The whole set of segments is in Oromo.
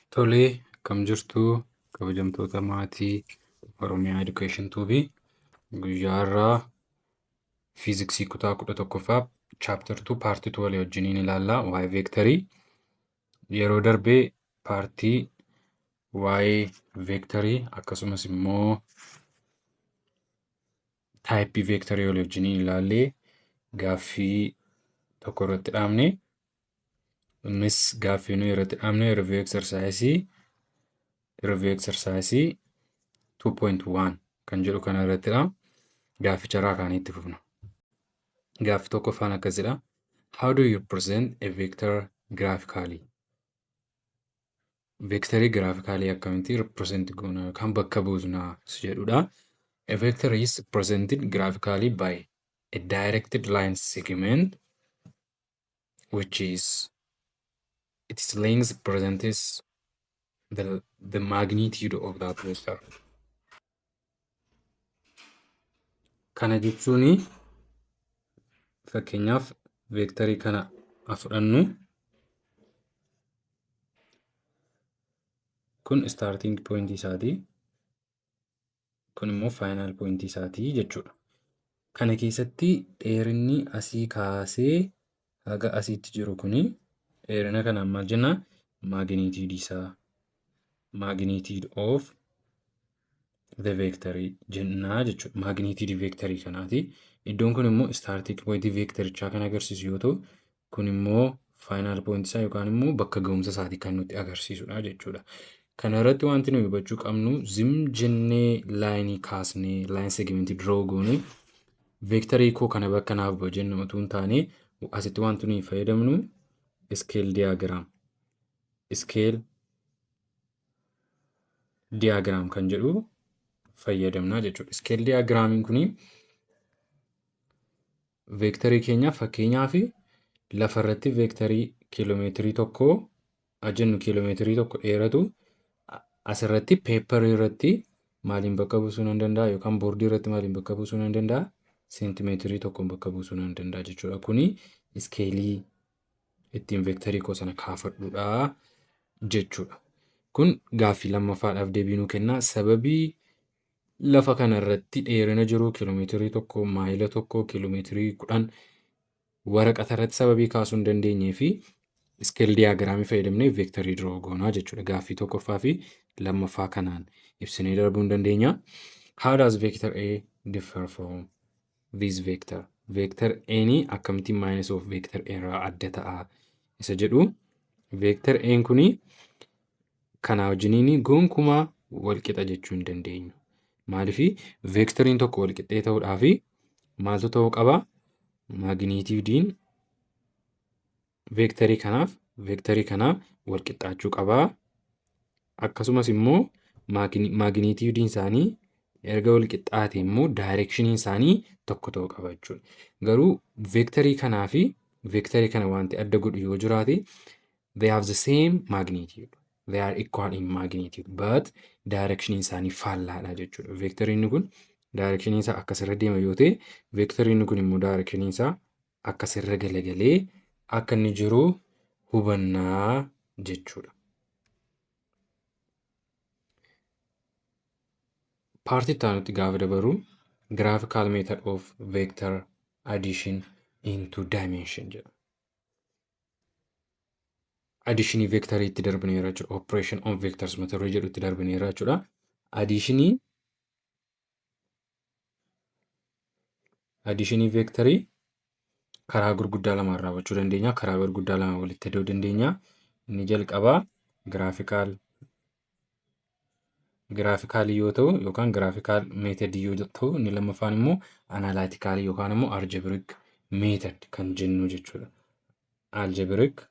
Tolee, akkam jirtu kabajamtoota maatii Oromiyaa Education Tube. Guyyaa har'aa fiiziksii kutaa 11ffaa chapter 2 part 2 walii wajjiniin ilaalla waa'ee veektarii. Yeroo darbe paartii waa'ee veektarii akkasumas immoo taayippii veektarii walii wajjiniin ilaallee gaaffii tokko irratti dhaabne. Innis gaaffii nuyi irratti dhaabne review exercise 2.1 kan jedhu kana irrattidha. Gaafficha irraa kaanee itti fufna. Gaaffii tokkoffaan akkas jedha. How do you present a vector graphically? Veektarii giraafikaalii akkamitti represent goona yookaan bakka buusna si jedhudha. A vector is presented graphically by a directed line segment which is its length presents the magnitude of that vector. Kana jechuun fakkeenyaaf veektarii kana haa fudhannu. Kun starting point isaati. Kun immoo final point isaati jechuudha. Kana keessatti dheerinni asii kaasee haga asiitti jiru kuni dheerina kanaan maal jenna? Magnitude isaa, magnitude of the vector jennaa jechuudha. Magnitude vectorii kanaati. Iddoon kun immoo starting point vectorichaa kan agarsiisu yoo ta'u, kun immoo final point isaa yookaan immoo bakka ga'umsa isaatii kan nutti agarsiisudha jechuudha. Kana irratti wanti nuyi hubachuu qabnu zim jennee laayinii kaasnee line segment draw goone veektarii koo kana bakka naaf bu'a jennu utuu hin taane, asitti wanti nuyi fayyadamnu scale diagram, scale diagram kan jedhu fayyadamna jechuudha. Scale diagramiin kuni veektarii keenya, fakkeenyaaf lafarratti veektarii kiiloomeetirii 1 jennu, kiiloomeetirii 1 dheeratu asirratti peepparii irratti maaliin bakka buusuu nan danda'a yookaan boordii irratti maaliin bakka buusuu nan danda'a? Seentimeetirii 1n bakka buusuu nan danda'a jechuudha. Kuni iskeelii ittiin veektarii koo sana kaafadhudha jechuudha. Kun gaaffii lammaffaadhaaf deebii nuu kenna. Sababii lafa kana irratti dheerina jiru kiiloomeetirii 1, maayila 1, kiiloomeetirii 10 waraqata irratti sababii kaasuu hin dandeenyee fi iskeel diyaagiraamii fayyadamnee veektarii draw goonaa jechuudha. Gaaffii tokkoffaa fi lammaffaa kanaan ibsinee darbuu hin dandeenya. How does vector A differ from this vector? Vector A ni akkamittiin minus of vector A irraa adda ta'a isa jedhu, vector A kuni kanaa wajjiniin gonkumaa wal qixa jechuu hin dandeenyu. Maaliif? Veektoriin tokko wal qixxee ta'uudhaaf maaltu ta'uu qaba? Maagniitiiwudiin veektarii kanaaf veektarii kanaa wal qixxaachuu qaba. Akkasumas immoo maagniitiiwudiin isaanii erga wal qixxaate immoo daayireekshiniin isaanii tokko ta'uu qaba jechuudha. Garuu veektarii kanaa fi veektarii kana wanti adda godhu yoo jiraate, they have the same magnitude. They are equal in magnitude, but direction isaanii faallaadha jechuudha. Veektoriin kun direction isaa akkasirra deema yoo ta'e, veektoriin kun immoo direction isaa akkasirra galagalee akka inni jiru hubannaa jechuudha. Paartii itti aanutti gaafa dabaru, graphical method of vector addition into dimension jedha. Additionii veektarii itti darbineera jechuudha. Operation on vectors mata duree jedhu itti darbineera jechuudha. Additionii veektarii karaa gurguddaa lamaan raawwachuu dandeenya. Karaa gurguddaa lama walitti fiduu dandeenya. Inni jalqabaa giraafikaalii yoo ta'u yookaan graphical methodii yoo ta'u, inni lammaffaan immoo analyticalii yookaan immoo algebraic method kan jennu jechuudha. Algebraic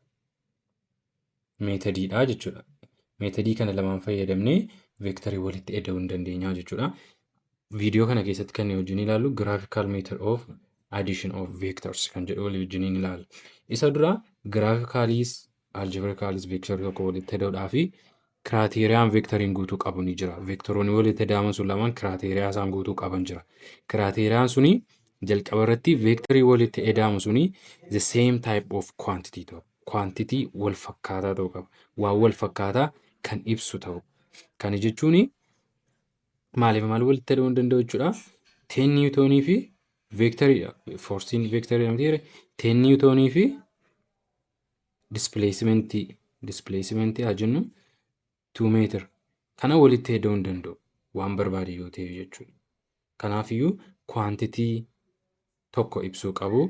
methodiidha jechuudha. Methodii kana lamaan fayyadamnee veektarii walitti ida'uu hin dandeenya jechuudha. Viidiyoo kana keessatti kan wajjin ilaallu graphical method of addition of vectors kan jedhu walii wajjin ilaalla. Isa dura giraafikaalis algebraicaalis veektarii tokko walitti ida'uudhaa fi kiraateeriyaan veektariin guutuu qabu ni jira. Veektoroonni walitti ida'aman sun lamaan kiraateeriyaa isaan guutuu qaban jira. Kiraateeriyaan suni jalqaba irratti veektarii walitti ida'amu suni the same type of quantity ta'u. Quantity wal fakkaataa ta'uu qaba. Waan wal fakkaataa kan ibsu ta'u. Kana jechuun maaliif maal walitti hidhamuu danda'u jechuudha. 10 newtonii fi veektariidha. Foorsiin veektarii miti 10 newtonii fi displacement haa jennu 2 meter kana walitti hidhamuu hin danda'u waan barbaade yoo ta'e jechuudha. Kanaafiyyuu quantity tokko ibsuu qabu.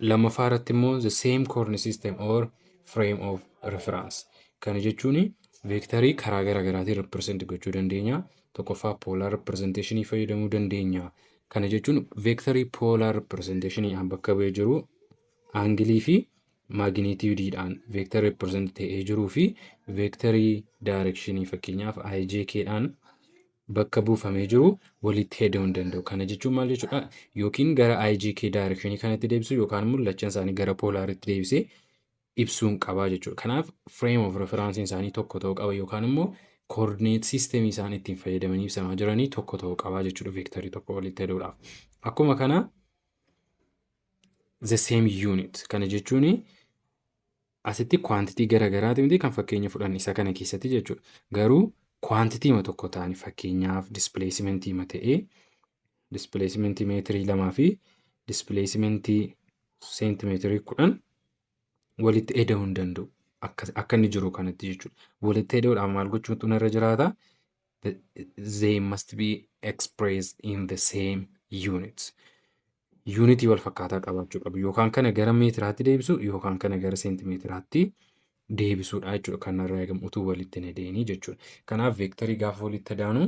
Lammaffaa irratti immoo the same coordinate system or frame of reference. Kana jechuun veektarii karaa garaa garaatiin represent gochuu dandeenya. Tokkoffaa, polar representation fayyadamuu dandeenya. Kana jechuun veektarii polar representation bakka bu'ee jiru, aangilii fi magnitudeiidhaan veektarii represent ta'ee jiruu fi veektarii directionii, fakkeenyaaf IJK dhaan bakka buufamee jiru walitti hidhamuu hin danda'u. Kana jechuun maal jechuudha? Yookiin gara IJK directionii kanatti deebisu yookaan immoo lachan isaanii gara polaritti deebisee ibsuun qabaa jechuudha. Kanaaf frame of reference isaanii tokko ta'uu qaba yookaan immoo coordinate system isaan ittiin fayyadamanii ibsamaa jiranii tokko ta'uu qabaa jechuudha veektarii tokko walitti hidhuudhaaf. Akkuma kana the same unit. Kana jechuun asitti quantity garaagaraati miti kan fakkeenya fudhanne isa kana keessatti jechuudha. Garuu quantity ma tokko ta'anii, fakkeenyaaf displacement ma ta'ee, displacement meetirii 2 fi displacement seentimeetirii 10 walitti ida'uu hin danda'u. Akka inni jiru kanatti jechuudha. Walitti ida'uudhaaf maal gochuutu irra jiraata? They must be expressed in the same units. Yuunitii wal fakkaataa qabaachuu qabu. Yookaan kana gara meetiraatti deebisu yookaan kana gara seentimeetiraatti deebisuudha jechuudha. Kan irraa eegamu utuu walitti hin ida'inii jechuudha. Kanaaf veektarii gaafa walitti idaanu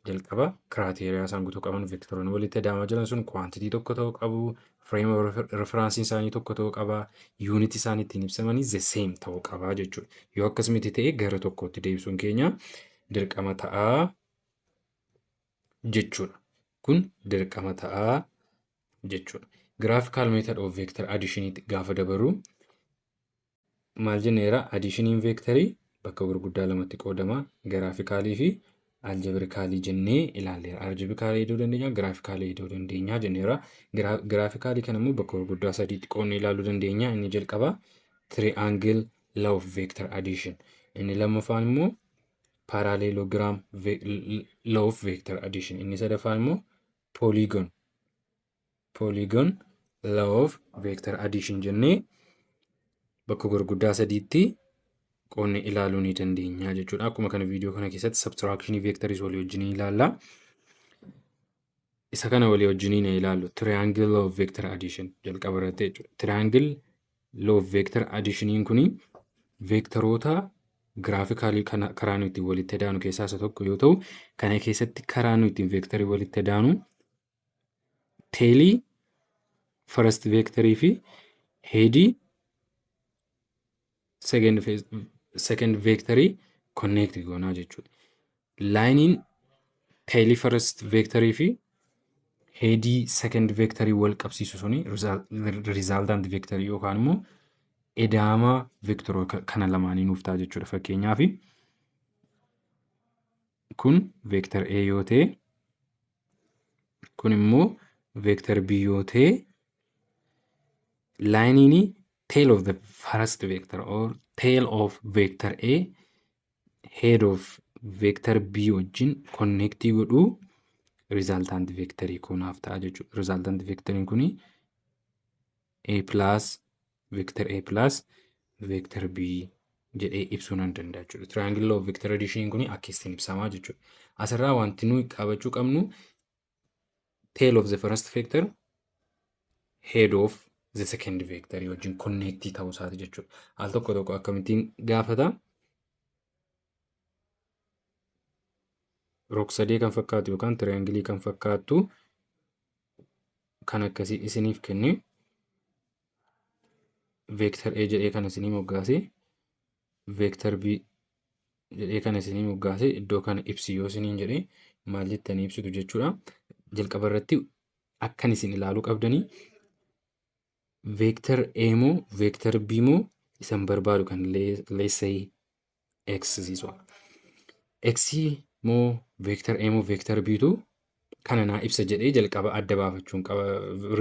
jalqaba criteria isaan guutuu qaban, veektaroonni walitti ida'amaa jiran sun quantity tokko ta'uu qabu. Frame referenceiin isaanii tokko ta'uu qaba. Yuunitii isaan ittiin ibsamanii the same ta'uu qaba jechuudha. Yoo akkas miti ta'e gara tokkotti deebisuun keenya dirqama ta'aa jechuudha. Kun dirqama ta'aa jechuudha. Graphical method of vector addition gaafa dabaru maal jenneera? Additioniin veektarii bakka gurguddaa lamatti qoodama. Graphicalii fi algebraicalii jennee ilaalleera. Algebraicalii ida'uu dandeenya, graphicalii ida'uu dandeenya jenneera. Graphicalii kana immoo bakka gurguddaa sadiitti qoodnee ilaaluu dandeenya. Inni jalqaba triangle law of vector addition. Inni lammaffaan immoo parallelogram law of vector addition. Inni sadaffaan immoo polygon law of vector addition jennee bakka gurguddaa sadiitti qoodnee ilaaluu ni dandeenya jechuudha. Akkuma kana viidiyoo kana keessatti subtraction vectors walii wajjin ilaalla. Isa kana walii wajjin ni ilaallu. Triangle law of vector addition jalqaba irratti jechuudha. Triangle law of vector additioniin kuni veektaroota graphicalii karaa nuti ittiin walitti idaanu keessaa isa tokko yoo ta'u, kana keessatti karaa nuti ittiin veektarii walitti idaanu tailii first veektarii fi headii second veektarii connect goonaa jechuudha. Lineiin tailii first veektarii fi headii second veektarii wal qabsiisu suni resultant veektarii yookaan immoo ida'ama veektoroota kana lamaanii nuuf ta'a jechuudha. Fakkeenyaaf, kun vector A yoo ta'e, kun immoo vector B yoo ta'e, lineiin tail of the first vector or tail of vector A head of vector B wajjin connectii godhuu resultant vectorii kunaaf ta'a jechuudha. Resultant vectoriin kuni A plus vector A plus vector B jedhee ibsuu nan danda'a jechuudha. Triangle of vector addition kuni akkasitti ibsamaa jechuudha. Asirraa wanti nuyi qabachuu qabnu tail of the first vector head of the second vector wajjin connectii ta'uu isaati jechuudha. Al tokko tokko akkamittiin gaafata? Rog-sadee kan fakkaatu yookaan triangle kan fakkaattu kan akkasii isiniif kenne, vector A jedhee kan isinii moggaase, vector B jedhee kan isinii moggaase, iddoo kana ibsi yoo isiniin jedhee maal jettanii ibsitu jechuudha. Jalqaba irratti akkan isin ilaaluu qabdanii vector A moo vector B moo isan barbaadu kan, let's say X this one. X moo vector A moo vector B tu Kana naa ibsa jedhee jalqaba adda baafachuun qaba.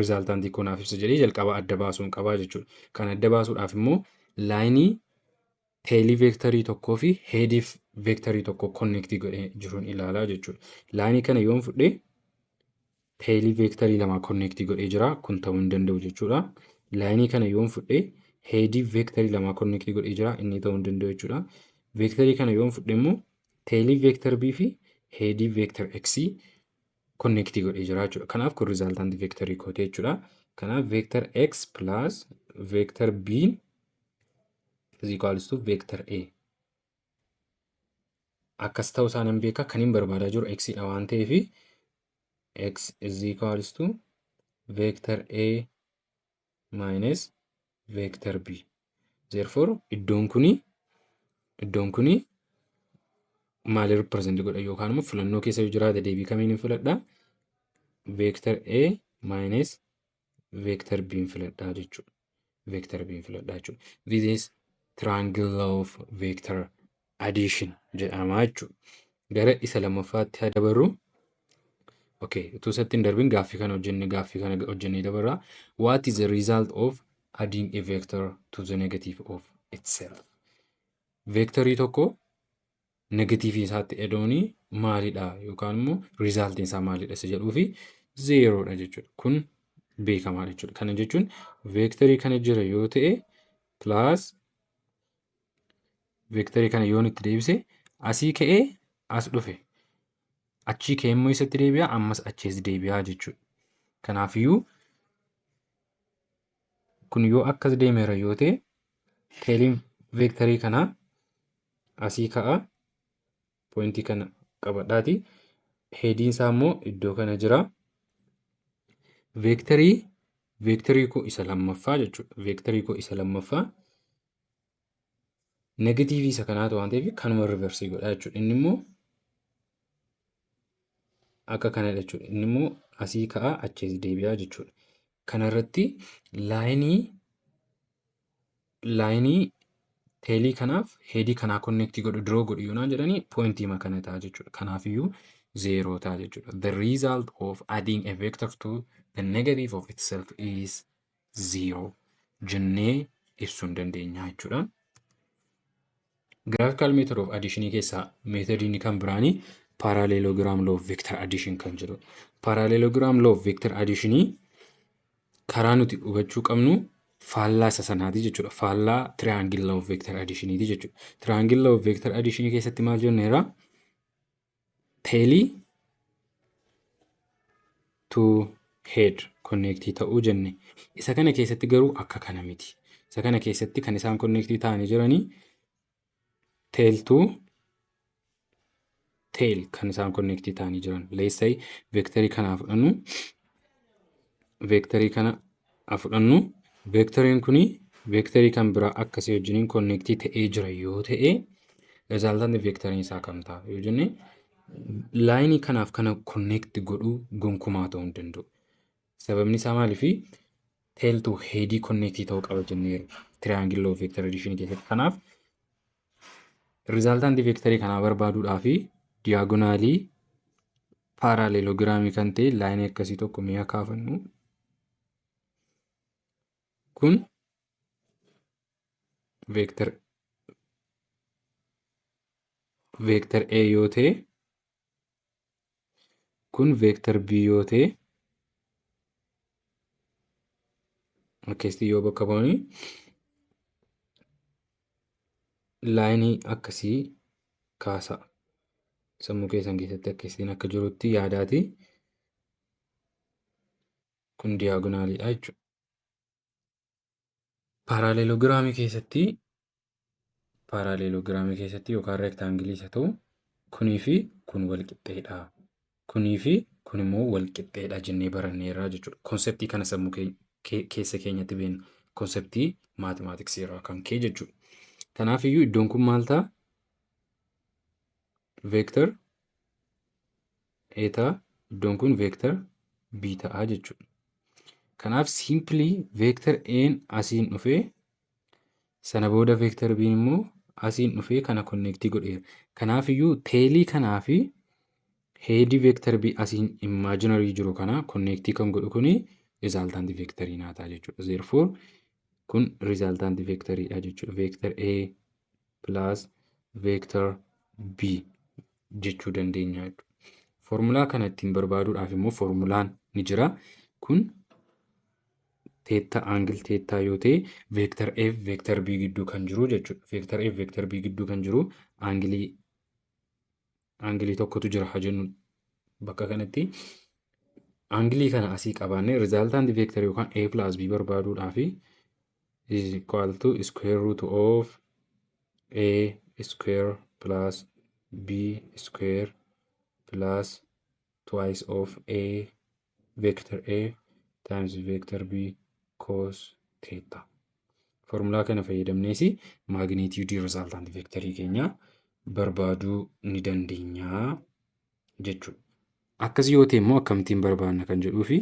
Resultantii koo naaf ibsa jedhee jalqaba adda baasuun qaba jechuudha. Kan adda baasuudhaaf immoo lineii tailii vectorii tokkoo fi headii vectorii tokko connectii godhee jiruun ilaalaa jechuudha. Lineii kana yoon fudhee, tailii vectorii lama connectii godhee jira. Kun ta'uu hin danda'u jechuudha. Lineii kana yoon fudhee, headii vectorii lama connectii godhee jira. Inni ta'uu hin danda'u jechuudha. Vectorii kana yoon fudhe immoo, tailii vector B fi headii vector X connectii godhee jira jechuudha. Kanaaf kun resultantii vectorii kooti jechuudha. Kanaaf vector X plus vector B is equals to vector A. Akkas ta'uu isaa nan beeka. Kan hin barbaadaa jiru X dha waan ta'eef, X is equals to vector A minus vector B. Therefore, iddoon kuni maali represent godha yookaan immoo filannoo keessa yoo jiraate deebii kamiin hin filadha? Vector A minus vector B hin filadha jechuudha. Vector B hin filadha jechuudha. This is triangle law of vector addition jedhama jechuudha. Gara isa lammaffaatti haa dabarru. Okay, utuu isatti hin darbin gaaffii kana hojjennee dabarra. What is the result of adding a vector to the negative of itself? Vectorii tokko negativeii isaatti ida'uun maalidha yookaan immoo resultiin isaa maalidha isa jedhuu fi zerodha jechuudha. Kun beekamaadha jechuudha. Kana jechuun vectorii kana jira yoo ta'e, plus vectorii kana yoon itti deebise, asii ka'ee as dhufe. Achii ka'ee immoo isatti deebi'a, ammas achiis deebi'a jechuudha. Kanaafiyyuu kun yoo akkas deemeera yoo ta'e, tailiin vectorii kanaa asii ka'a, pointii kana qabadhaati. Headiin isaa immoo iddoo kana jira. Vectorii koo isa lammaffaa jechuudha. Vectorii koo isa lammaffaa negativeii isa kanaatu waan ta'eef, kanuma reverseii godha jechuudha. Inni immoo akka kanadha jechuudha. Inni immoo asii ka'a, achiis deebi'a jechuudha. Kanarratti lineii tailii kanaaf headii kanaa connectii godhu, draw godhu yoo naan jedhanii, pointii kana ta'a jechuudha. Kanaafiyyuu zero ta'a jechuudha. The result of adding a vector to the negative of itself is zero jennee ibsuu hin dandeenya jechuudha. Graphical method of addition keessaa methodiin kan biraanii parallelogram law of vector addition kan jedhudha. Parallelogram law of vector addition karaa nuti hubachuu qabnu faallaa isa sanaati jechuudha. Faallaa triangle law of vector additioniiti jechuudha. Triangle law of vector addition keessatti maal jenneerra? Tailii to head connectii ta'uu jenne. Isa kana keessatti garuu akka kana miti. Isa kana keessatti kan isaan connectii ta'anii jiranii tail to tail kan isaan connectii ta'anii jiran. Let's say vectorii kanaa fudhannu, vectorii kana fudhannu, vectoriin kuni vectorii kan biraa akkasii wajjiniin connectii ta'ee jira yoo ta'e, resultanti vectoriin isaa kam ta'a yoo jenne, lineii kanaaf kana connect godhuu gonkumaa ta'uu hin danda'u. Sababni isaa maaliifi? Tail to headii connectii ta'uu qaba jenneerra triangle law of vector addition keessatti. Kanaaf resultanti vectorii kanaa barbaaduudhaaf diagonalii parallelogramii kan ta'e lineii akkasii tokko mi'a kaafannu. Kun vector A yoo ta'e, kun vector B yoo ta'e, akkasitti yoo bakka bu'anii lineii akkasii kaasa. Sammuu keessan keessatti akkasiin akka jirutti yaadaati. Kun diagonaliidha jechuudha. Parallelogramii keessatti yookaan rectangleii isa ta'u, kunii fi kun wal qixxeedha. Kunii fi kun immoo wal qixxeedha jennee baranneerra jechuudha. Conceptii kana sammuu keessa keenyatti beekna. Conceptii mathematicsii irraa kan ka'e jechuudha. Kanaaf iyyuu iddoon kun maal ta'a? Vector A ta'a. Iddoon kun vector B ta'a jechuudha. Kanaaf simply vector A'n asiin dhufee, sana booda vector B'n immoo asiin dhufee kana connectii godheera. Kanaaf iyyuu tailii kanaa fi Headii vector B asiin imaginary jiru kana connect kan godhu kuni resultant vectorii naa ta'a jechuudha. Therefore, kun resultant vectoriidha jechuudha. Vector A plus vector B jechuu dandeenya jechuudha. Foormulaa kana ittiin barbaaduudhaaf immoo foormulaan ni jira. Kun theta, angle theta yoo ta'e, vector A fi vector B gidduu kan jiru jechuudha. Vector A fi vector B gidduu kan jiru angle tokkotu jira haa jennu bakka kanatti. Angle kana asii qabaannee resultant vector yookaan A plus B barbaaduudhaaf is equal to square root of A square plus B square plus twice of A vector A times vector B cos theta. Foormulaa kana fayyadamnees magnitude resultant vectorii keenya barbaaduu ni dandeenya jechuudha. Akkas yoo ta'e immoo akkamittiin barbaanna kan jedhuu fi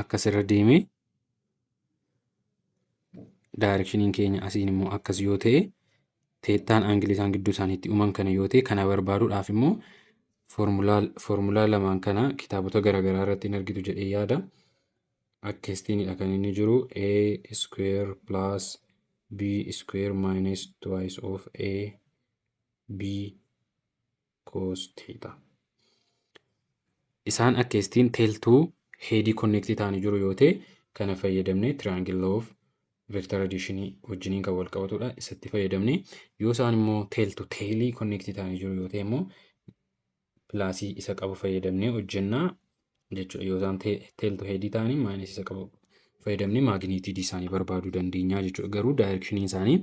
akkasirra deemee directioniin keenya asiin immoo akkas yoo ta'e, thetaan angle isaan gidduu isaaniitti uuman kana yoo ta'e, kana barbaaduudhaaf immoo foormulaa lamaan kana kitaabota garaagaraa irratti hin argitu jedhee yaada. Akkasiitiinidha kan inni jiru: A square plus B square minus twice of A B cos theta. Isaan akkasitiin tail to headii connect ta'anii jiru yoo ta'e, kana fayyadamnee triangle of vector addition wajjiniin kan wal qabatudha. Isatti fayyadamnee, yoo isaan immoo tail to tailii connect ta'anii jiru yoo ta'e immoo plusii isa qabu fayyadamnee hojjennaa jechuudha. Yoo isaan tail to headii ta'anii, minus isa qabu fayyadamnee magnitude isaanii barbaaduu dandeenya jechuudha. Garuu directioniin isaanii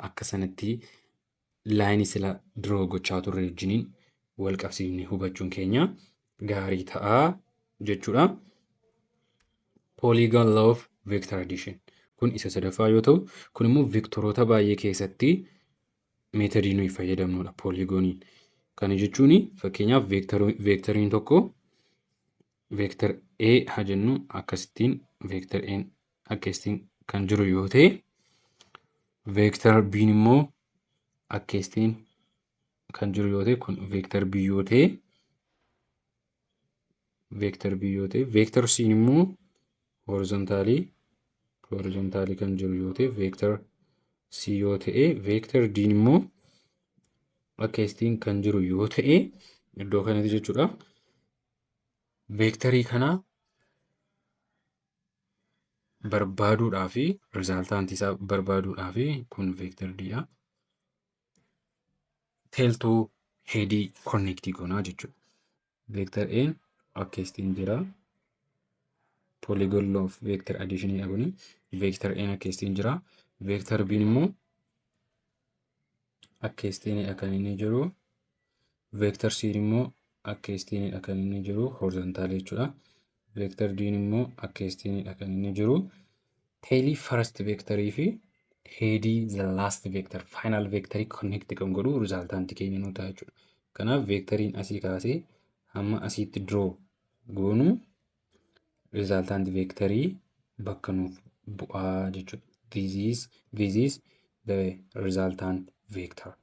akka sanatti lineii sila draw gochaa turre wajjiniin wal qabsiifnee hubachuun keenya gaarii ta'a jechuudha. Polygon law of vector addition kun isa sadaffaa yoo ta'u, kun immoo vectoroota baay'ee keessatti methodii nuyi fayyadamnudha polygoniin. Kana jechuun fakkeenyaaf vectoriin tokko vector A haa jennu, akkasittiin vector A akkasittiin kan jiru yoo ta'e, vector B immoo akkasittiin kan jiru yoo ta'e, kun vector B yoo ta'e, vector B yoo ta'e, vector C immoo horizontalii kan jiru yoo ta'e, vector C yoo ta'e, vector D immoo akkasittiin kan jiru yoo ta'e, iddoo kanatti jechuudha. Vectorii kana barbaaduudhaa fi resultantii isaa barbaaduudhaa fi kun vector D dha. Tail to headii connect goonaa jechuudha. Vector A akkasitiin jira. Polygon law of vector addition dha kuni. Vector A akkasitiin jira. Vector B immoo akkasitiinidha kan inni jiru. Vector C immoo akkasitiinidha kan inni jiru, horizontalii jechuudha. Vector D immoo akkasitiinidha kan inni jiru. Tailii first vectorii fi headii the last vector, final vectorii connect kan godhu resultantii keenya nuu ta'a jechuudha. Kanaaf vectoriin asii kaasee hamma asitti draw goonu resultant vectorii bakka nuuf bu'aa jechuudha. This is the resultant vector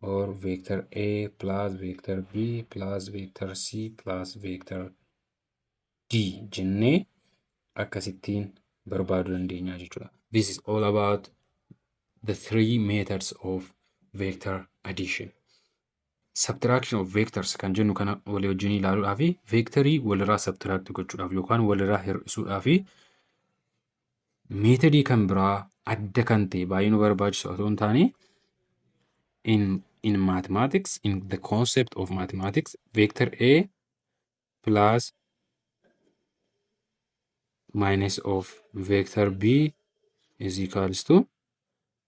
or vector A plus vector B plus vector C plus vector D jennee akkasittiin barbaaduu dandeenya jechuudha. This is all about the three methods of vector addition. Subtraction of vectors kan jennu kana walii wajjin ilaaluudhaaf, vectorii walirraa subtract gochuudhaaf yookaan walirraa hir'isuudhaaf methodii kan biraa adda kan ta'e baay'ee nu barbaachisu otoo hin taane, in mathematics, in the concept of mathematics, vector A plus minus of vector B is equals to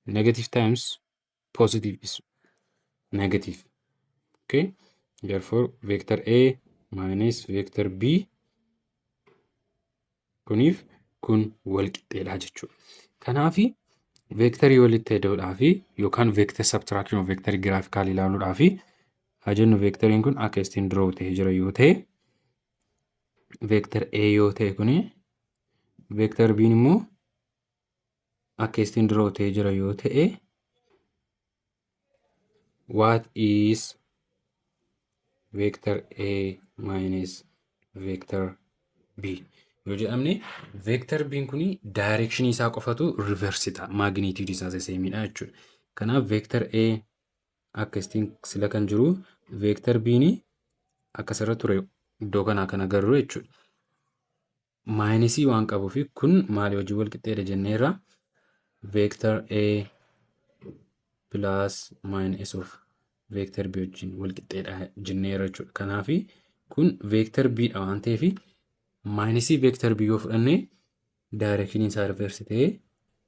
negative times positive is negative. Okay, therefore vector A minus vector B kuniif kun wal qixxeedha jechuudha. Kanaafi vectorii walitti ida'uudhaafi yookaan vector subtraction of vectorii graphically ilaaluudhaafi, haa jennu vectoriin kun akka ittiin draw ta'ee jira yoo ta'e, vector A yoo ta'e, kuni vector B immoo akka ittiin draw ta'ee jira yoo ta'e, what is Vector A minus vector B yoo jedhamne, vector B kuni direction isaa qofatu reverse ta'a. Magnitude isaa sameidha jechuudha. Kanaaf vector A akkasitiin sila kan jiru, vector B ni akkasirra ture, iddoo kanaa kan agarru jechuudha. Minusii waan qabuuf kun maalii wajjin wal qixxeedha jenneerra? Vector A plus minus of vector B wajjin wal qixxeedha jenneerra jechuudha. Kanaaf kun vector B dha waan ta'eef, minusii vector B yoo fudhanne, direction isaa reverse ta'ee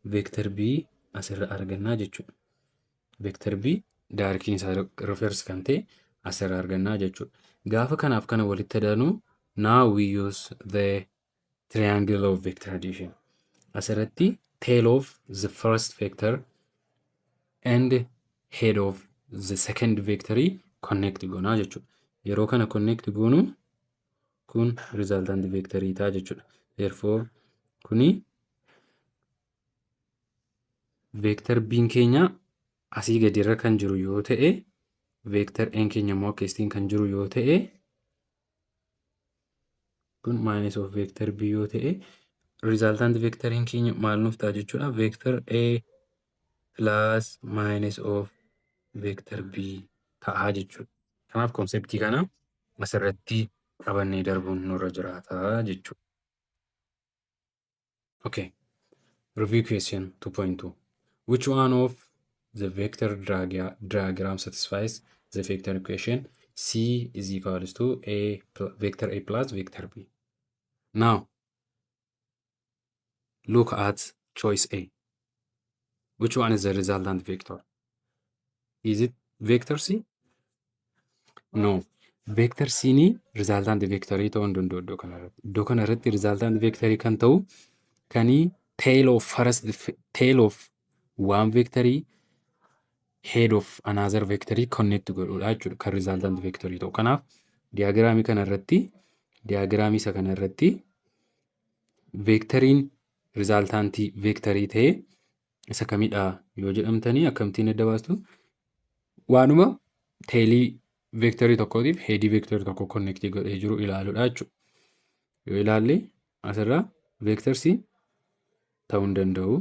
vector B asirra argannaa jechuudha. Vector B direction isaa reverse kan ta'e asirra argannaa jechuudha. Gaafa kanaaf kana walitti daanu, now we use the triangle of vector addition. Asirratti tail of the first vector and head of the second vector connect goonaa jechuudha. Yeroo kana connect goonu, kun resultant vectorii ta'a jechuudha. Therefore, kuni vector B'n keenya asii gadirra kan jiru yoo ta'e, vector A'n keenya immoo akkasitiin kan jiru yoo ta'e, kun minus of vector B yoo ta'e, resultant vectoriin keenya maal nuuf ta'a jechuudha? Vector A plus minus of vector B ta'a jechuudha. Kanaaf conceptii kana asirratti qabannee darbuun nurra jiraata jechuudha. Okay. Review question 2.2. Which one of the vector diagram satisfies the vector equation C is equals to A vector A plus vector B? Now, look at choice A. Which one is the resultant vector? Is it vector C? No. Vector C ni resultant vectorii ta'uu hin danda'u iddoo kanarratti. Iddoo kanarratti resultant vectorii kan ta'u kanii tail of first tail of one vectorii head of another vectorii connect godhudha jechuudha kan resultant vectorii ta'u. Kanaaf diagramii kanarratti, diagramii isa kanarratti, vectoriin resultantii vectorii ta'ee isa kamidha yoo jedhamtanii, akkamittiin adda baastu? Waanuma tailii vectorii tokkootiif headii vectorii tokko connectii godhee jiru ilaaluudha jechuudha. Yoo ilaalle, asirraa vector C ta'uu hin danda'u.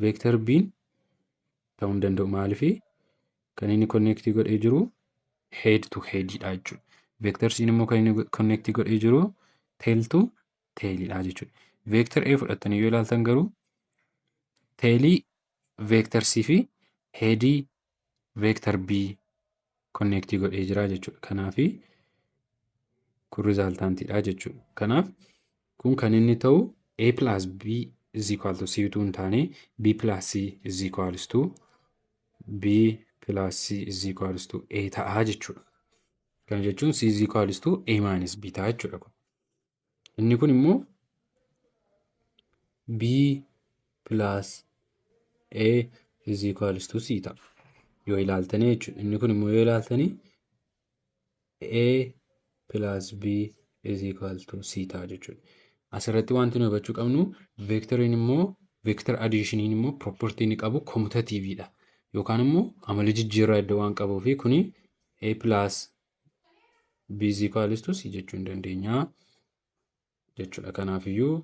Vector B ta'uu hin danda'u. Maaliif? Kan inni connectii godhee jiru head to headidha jechuudha. Vector C immoo kan inni connectii godhee jiru tail to tailidha jechuudha. Vector A fudhattanii yoo ilaaltan garuu, tailii vector C fi headii vector B connectii godhee jira jechuudha. Kanaafi kun resultantiidha jechuudha. Kanaaf kun kan inni ta'u A plus B is equal to C utuu hin taane, B plus C is equals to B plus C is equals to A ta'a jechuudha. Kana jechuun C is equals to A minus B ta'a jechuudha. Inni kun immoo B plus A is equals to C ta'a. Yoo ilaaltanii jechuudha. Inni kun immoo yoo ilaaltanii, A plus B is equal to C ta'a jechuudha. Asirratti wanti nuyi hubachuu qabnu, vectoriin immoo, vector additioniin immoo property inni qabu commutativeidha. Yookaan immoo amala jijjiirraa iddoo waan qabuu fi kuni A plus B is equals to C jechuu hin dandeenya jechuudha. Kanaafiyyuu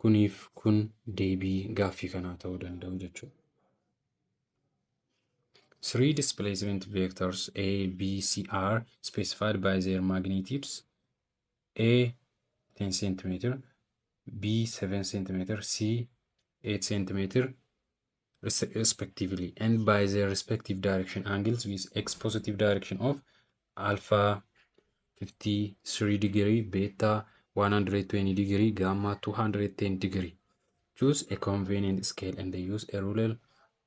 kuniif kun deebii gaaffii kanaa ta'uu danda'u jechuudha. Three displacement vectors A, B, C are specified by their magnitudes: A 10 cm, B 7 cm, C 8 cm respectively, and by their respective direction angles, with x positive direction of alpha 53 degree, beta 120 degree, gamma 210 degree. Choose a convenient scale and use a ruler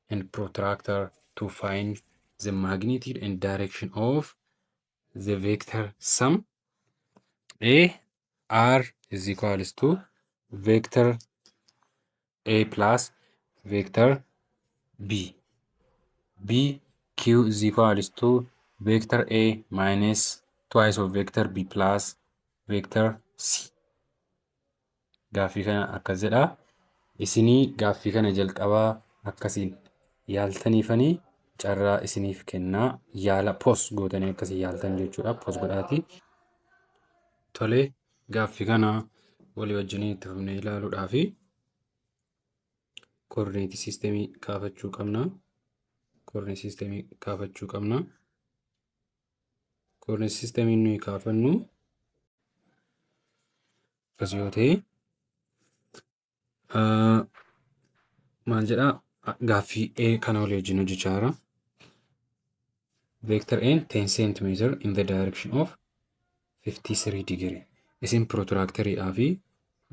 and protractor to find the magnitude and direction of the vector sum. A R is equals to vector A plus vector B. B Q is equals to vector A minus twice of vector B plus vector C. Gaaffii kana akkas jedha. Isinii gaaffii kana jalqabaa akkasiin yaaltaniifanii Carraa isiniif kennaa, yaala pause gootanii akkasii yaaltan jechuudha. Pause godhaatii. Tolee, gaaffii kana walii wajjin itti fufnee ilaaluudhaafi coordinate systemii kaafachuu qabna. Coordinate systemii kaafachuu qabna. Coordinate systemii nuyi kaafannu akkas yoo ta'e, maal jedhaa? Gaaffii A kana walii wajjin hojjechaa jira. Vector A 10 centimeter in the direction of 53 degree. Isin protractoriidhaa fi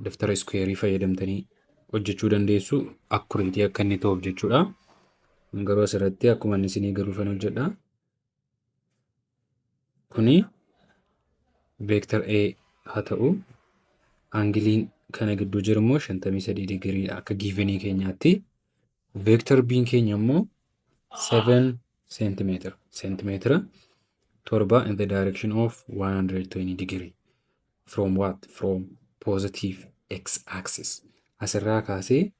daftara squareii fayyadamtanii hojjechuu dandeessu, accurateii akka inni ta'uuf jechuudha. Garuu asirratti akkuma inni isinii galuufan hojjedha. Kuni vector A haa ta'u, angleiin kana gidduu jiru immoo 53 digiriidha akka givenii keenyaatti. Vector B keenya immoo 7 centimeter, centimeter 7 in the direction of 120 degree. From what? From positive x axis. Asirraa kaasee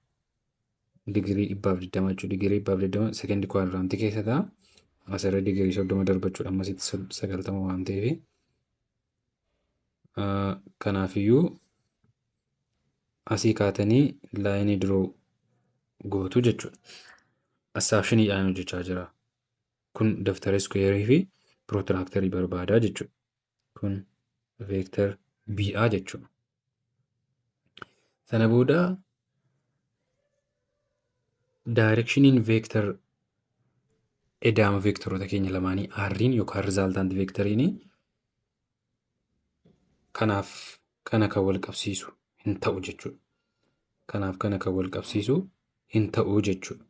digirii 120 jechuudha. Digirii 120 second quadrantii keessa ta'a. Asirra digirii 30 darbachuudha, ammasitti 90 waan ta'eef. Kanaafiyyuu asii kaatanii lineii draw gootu jechuudha. Assumptioniidhaan hojjechaa jira. Kun daftara squareii fi protractorii barbaadaa jechuudha. Kun vector BA jechuudha. Sana booda directioniin vector edaama vectoroota keenya lamaanii R'n yookaan resultant vectoriin kanaaf kana kan wal qabsiisu hin ta'u jechuudha. Kanaaf kana kan wal qabsiisu hin ta'u jechuudha.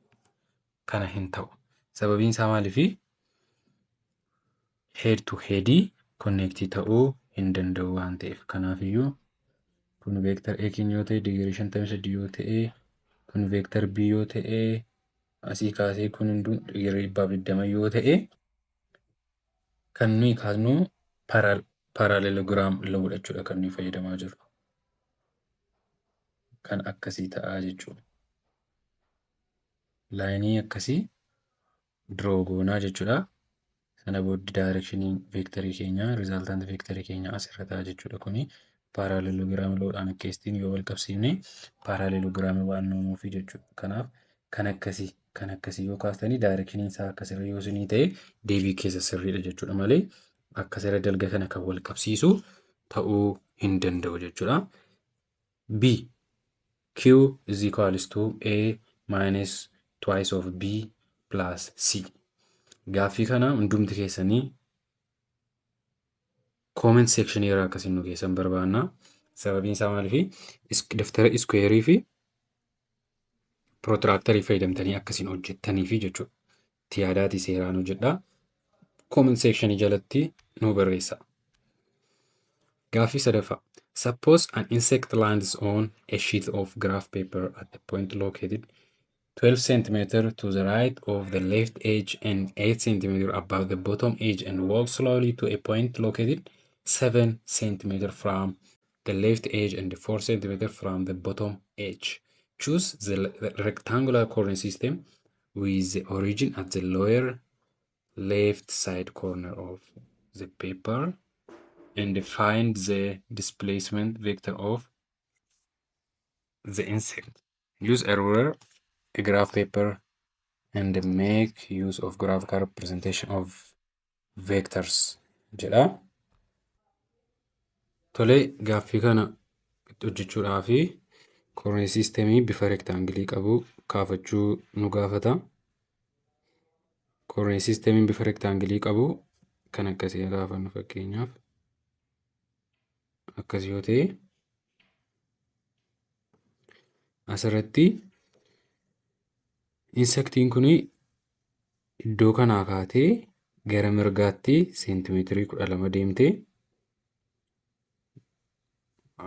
Kana hin ta'u. Sababiin isaa maaliifi? Head to headii connectii ta'uu hin danda'u waan ta'eef. Kanaafiyyuu kun vector A keenya yoo ta'e, digirii 53 yoo ta'e, kun vector B yoo ta'e, asii kaasee kun hunduu digirii 120 yoo ta'e, kan nuyi kaasnu parallelogram lawdha jechuudha kan nuyi fayyadamaa jirru. Kan akkasii ta'a jechuudha. Lineii akkasii draw goonaa jechuudha. Sana booddee directioniin vectorii keenyaa, resultant vectorii keenyaa asirra ta'a jechuudha. Kuni parallelogram lawdhaan akkeessitiin yoo wal qabsiifne parallelogramii waan uumuufi jechuudha. Kanaaf kan akkasii yoo kaastanii, directioniin isaa akkasirra yoo isinii ta'e, deebii keessa sirriidha jechuudha malee akkasirra dalga kana kan wal qabsiisu ta'uu hin danda'u jechuudha. B, Q is equals to A minus twice of B plus C. Gaaffii kana hundumti keessanii comment section irraa akkasiin nu keessan barbaanna. Sababiin isaa maaliifi? Daftara squareii fi protractorii fayyadamtanii akkasiin hojjettaniifi jechuudha. Itti yaadaatii seeraan hojjedhaa. Comment section jalatti nu barreessa. Gaaffii sadaffaa. Suppose an insect lands on a sheet of graph paper at a point located 12 cm to the right of the left edge and 8 cm above the bottom edge and walks slowly to a point located 7 cm from the left edge and 4 cm from the bottom edge. Choose the rectangular coordinate system with the origin at the lower left side corner of the paper and find the displacement vector of the insect. Use a ruler, a graph paper, and make use of graphical representation of vectors jedha. Tolee, gaaffii kana hojjechuudhaaf coordinate systemii bifa rectangleii qabu kaafachuu nu gaafata. Coordinate systemiin bifa rectangleii qabu kan akkasii gaafannu, fakkeenyaaf akkas yoo ta'e, asirratti insectiin kun iddoo kanaa kaatee gara mirgaatti seentimeetirii 12 deemtee,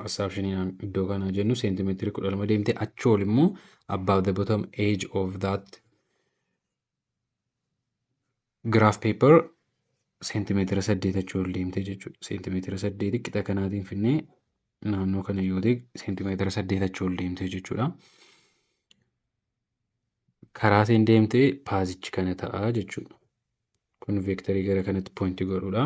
assumptioniin iddoo kanaa jennu seentimeetirii 12 deemtee, achi ol immoo above the bottom edge of that graph paper seentimeetira 8 achi ol deemtee jechuudha. Seentimeetira 8 qixa kanaatiin finnee naannoo kana yoo ta'e, seentimeetira 8 achi ol deemtee jechuudha. Karaa isheen deemte pathichi kana ta'a jechuudha. Kun veektarii gara kanatti point godhudha.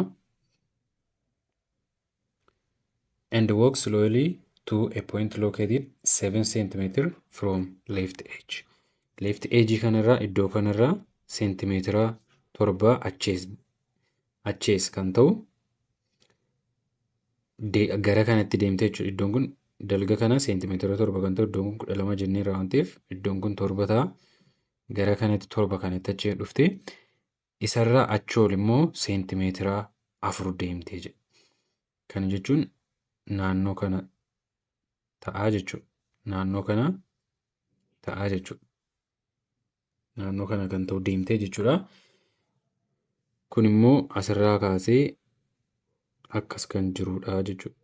And walk slowly to a point located 7 cm from left edge. Left edge kanarraa, iddoo kanarraa seentimeetira 7 achees kan ta'u gara kanatti deemte jechuudha. Iddoon kun dalga kana seentimeetira 7 kan ta'u, iddoon kun 12 jenneerra waan ta'eef, iddoon kun 7 ta'a. Gara kanatti 7 kanatti achee dhufte, isarraa achi ol immoo seentimeetira 4 deemtee jedha. Kana jechuun naannoo kana ta'aa jechuudha. Naannoo kana ta'aa jechuudha. Naannoo kana kan ta'u deemtee jechuudha. Kun immoo asirraa kaasee akkas kan jirudha jechuudha.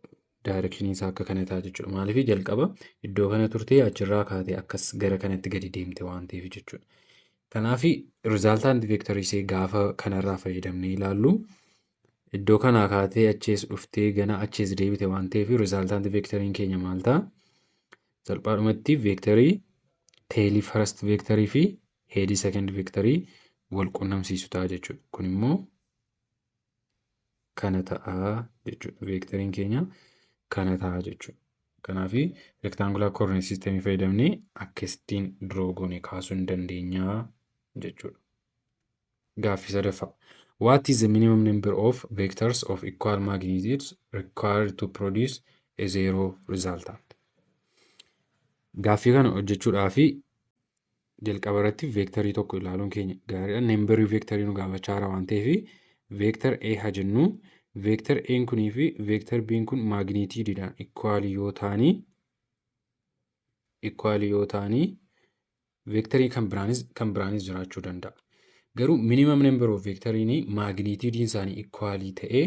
Directionii isaa akka kana ta'a jechuudha. Maaliif? Jalqaba iddoo kana turtee, achirraa kaatee akkas gara kanatti gadi deemte waan ta'eef jechuudha. Kanaaf resultant veektarii ishee gaafa kanarraa fayyadamnee ilaallu, iddoo kanaa kaatee achees dhuftee gana achees deebite waan ta'eef, resultant veektariin keenya maal ta'a? Salphaadhumatti veektarii tailii first veektarii fi headii second veektarii wal qunnamsiisu ta'a jechuudha. Kun immoo kana ta'a jechuudha. Veektariin keenya kana ta'a jechuudha. Kanaaf rectangular coordinate systemii fayyadamnee akkasittiin draw goonee kaasuu hin dandeenya jechuudha. Gaaffii sadaffaa. What is the minimum number of vectors of equal magnitudes required to produce a zero resultant? Gaaffii kana hojjechuudhaaf jalqaba irratti veektarii tokko ilaaluun keenya gaariidha. Numberii veektarii nu gaafachaa jira waan ta'eef, vector A haa jennu. Vector A kunii fi vector B kun magnitudeiidhaan equalii yoo ta'anii, veektarii kan biraanis jiraachuu danda'a. Garuu minimum number of veektariin magnitudeiin isaanii equalii ta'ee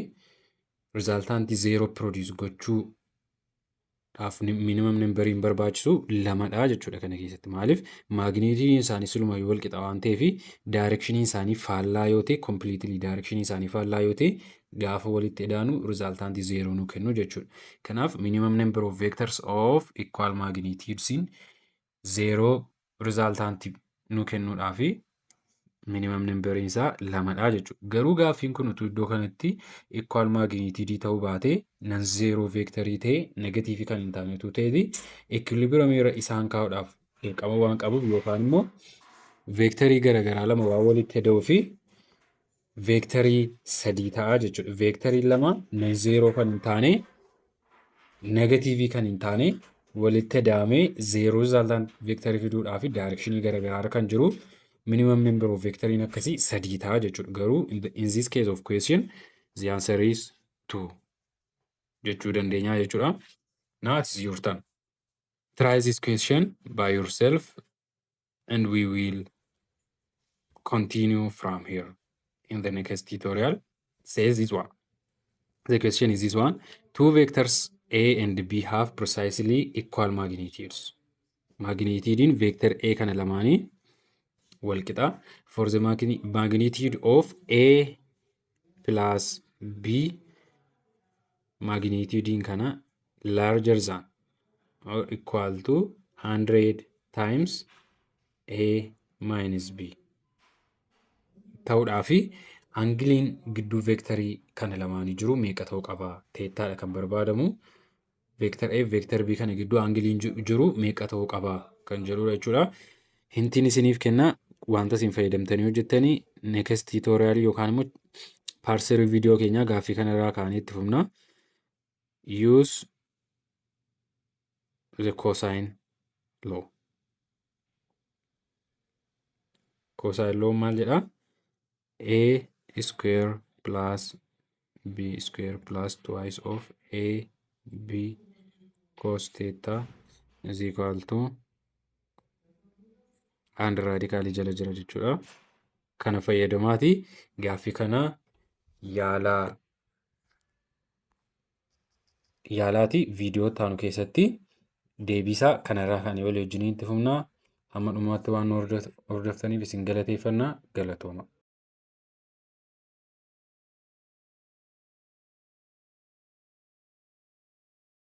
resultantii zero produce gochuudhaaf minimum numberiin barbaachisu lamadha jechuudha kana keessatti. Maaliif? Magnitudeiin isaanii silumayyuu wal qixa waan ta'eef, directioniin isaanii faallaa yoo ta'e, completely directionii isaanii faallaa yoo ta'e, gaafa walitti idaanu resultantii zero nu kennu jechuudha. Kanaaf minimum number of vectors of equal magnitudesiin zero resultantii nu kennuudhaafi minimum numberiin isaa lamadha jechuudha. Garuu gaaffiin kun utuu iddoo kanatti equal magnitude ta'uu baate, non zero veektarii ta'e, negatiivii kan hin taane utuu ta'eeti, equilibrium irra isaan kaa'uudhaaf dirqama waan qabuuf yookaan immoo veektarii garaagaraa lama waan walitti ida'uu fi veektarii sadii ta'a jechuudha. Veektarii lama non zero kan hin taane, negatiivii kan hin taane walitti ida'amee zero resultant veektarii fiduudhaaf directionii garaagaraa kan jiru minimum number of vectoriin akkasii sadii ta'a jechuudha. Garuu in this case of question, the answer is 2 jechuu dandeenya jechuudha. Now it is your turn. Try this question by yourself and we will continue from here in the next tutorial. Says this one. The question is this one. Two vectors A and B have precisely equal magnitudes. Magnitude vector A kana lamaanii wal qixa. For the magnitude of A plus B, magnitude kana larger than or equal to 100 times A minus B ta'uudhaa fi angleiin gidduu veektarii kana lamaanii jiru meeqa ta'uu qaba? Thetadha kan barbaadamu. Vector A, vector B kana gidduu angleiin jiru meeqa ta'uu qaba kan jedhudha jechuudha. Hintiin isiniif kenna, wanta isin fayyadamtanii hojjettanii next tutorial yookaan immoo part three viidiyoo keenyaa gaaffii kanarraa kaanee itti fufna. Use the cosine law. Cosine law maal jedhaa? A square plus B square plus twice of A B cos theta is equal to and radicalii jala jira jechuudha. Kana fayyadamaati gaaffii kana yaalaa yaalaati. Viidiyoo taanu keessatti deebisaa kanarraa kan walii wajjiniin itti fufnaa. Hamma dhumaatti waan nu hordoftaniif isin galateeffannaa, galatooma.